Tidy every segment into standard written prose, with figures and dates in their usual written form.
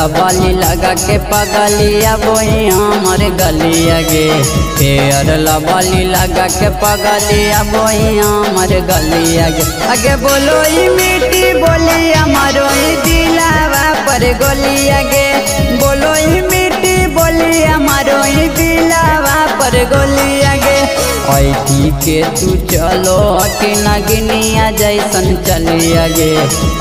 लबाली लगा के पगलिया वही हमर गलिया गे। फेयर लबाली लगा के पगलिया वही हमर गलिया गे। अगे बोलो ई मीठी बोलिया मारो ई दिलावा पर गोलिया गे। बोलो ई मीठी बोलिया मारो ई दिलावा पर गोलिया गे। ऐठी के तू चलो के नगनिया जैसन चलिया गे।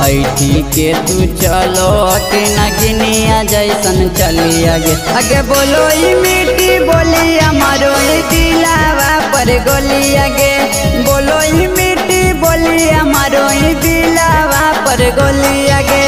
ऐठी के तू चलो के नगनिया जैसन चलिया गे। अगे बोलो ई मीठी बोलिया मारो ई दिलावा पर गोलिया गे। बोलो ई मीठी बोलिया मारो ई दिलावा पर गोलिया गे।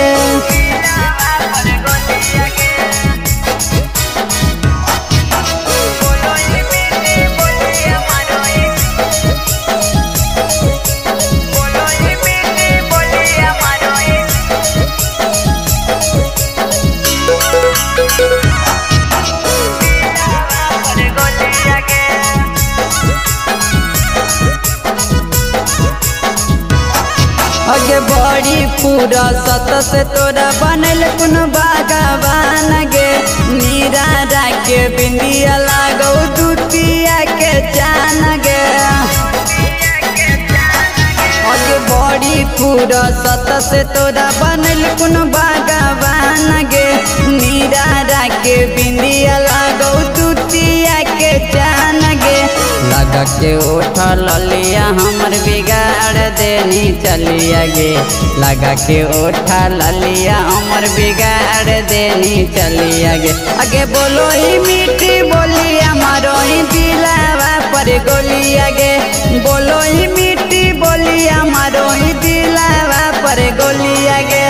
अगे बड़ी पूरा सत से तोरा बनल कुन बागवान गे। नीरा के बिंदिया लागौ दुतिया के चान गे। अगे बड़ी पूरा सत से तोरा बनल कुन बागवान गे। नीरा के बिंदिया लागौ दुतिया के चान गे। लगा के उठा ललिया हमर बिगाड़ देनी चलिया गे। लगा के उठा ललिया हमर बिगाड़ देनी चलिया गे। अगे बोलो ई मीठी बोलिया मारो ई दिलावा पर गोलिया गे। बोलो ई मीठी बोलिया मारो ई दिलावा पर गोलिया गे।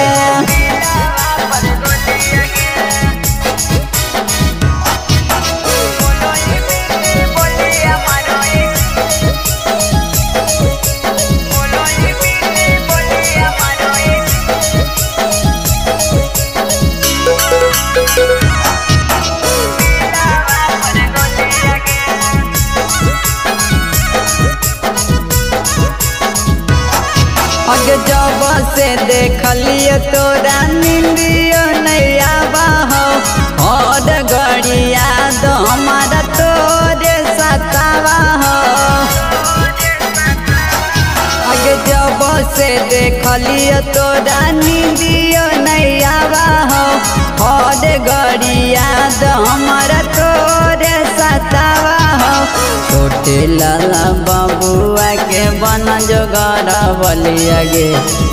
अगे जब से देखलिए तोरा निंदियो नहीं आवा हो। और गड़िया दो हमारा तोरे सतावा हो। अगे जब से देखलिए तोरा निंदियो नहीं आवा हो। और गड़िया दो हमारा तोरे सतावा हो। छोटे लाला बबुआ के बन जोगार बलिया गे।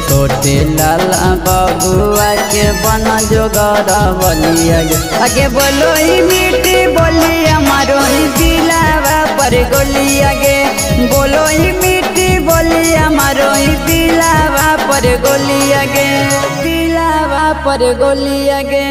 छोटे लाला बबुआ के बन जोगार बलिया गे। अगे बोलो ई मीठी बोलिया मारो ई दिलावा पर गोलिया गे। बोलो ई मीठी बोलिया मारो ई दिलावा पर गोलिया गे। दिलावा पर गोलिया गे।